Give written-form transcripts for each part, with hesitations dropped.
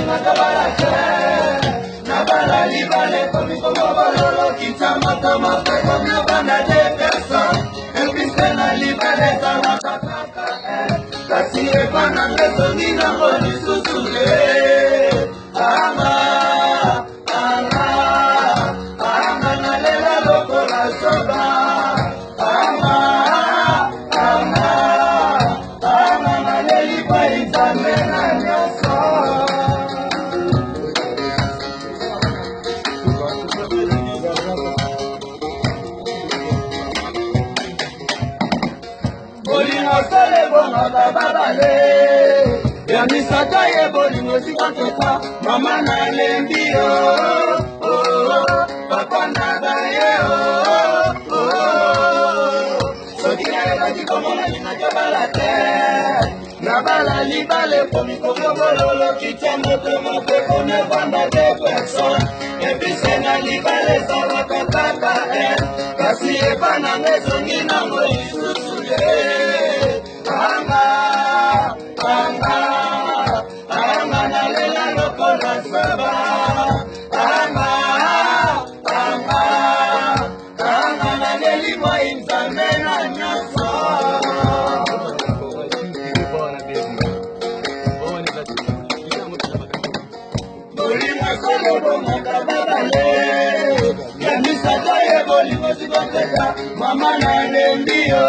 Nalinga tobala te, nabala libala ekomi komobololo kitsa moto moko ekomi obanda de personne epise na libala ezalaka kaka eh. Kasi epa nanga ezongi nango lisusu te. Anga anga anga nalela lokola zoba. Anga anga anga naleli pai Nzambe na nyonso. Bolingo solo ebongaka babale ya misato ye bolingo sikoteka mama nalembi yo, oh, papa na baye, oh, oh. Soki nayebaki komona lingaki obala te, nabala libala ekomi kokobololo kitya moto moko ekomi evanda de personne epise na libala ezalaka kaka eh. Kasi epa nanga ezongi nango lisusu te. Anga anga anga nalela lokola zoba. Anga anga anga naleli moi Nzambe na nyonso. Bolingo solo bomaka babale ya misato ye bolingo sikoteka mama nalembi yo,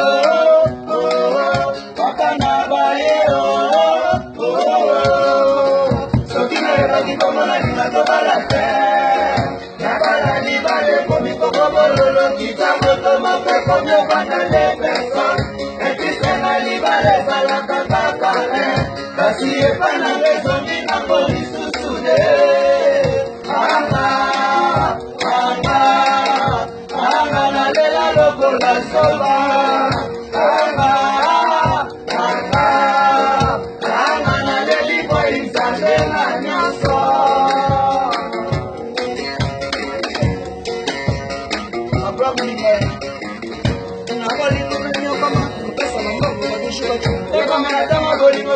oh, papa na baye, oh, oh. Soki nayebaki komona linga tobala te, nabala libala ekomi kokobololo kita moto moko ekomi obanda nde personne epise na libala ezalaka kaka eh. Kasi epa nanga ezongi nango lisusu te. Anga anga anga nalela lokola zoba. Anga anga anga naleli boyi Nzambe na nyonso. Ekoma na ntango bolingo.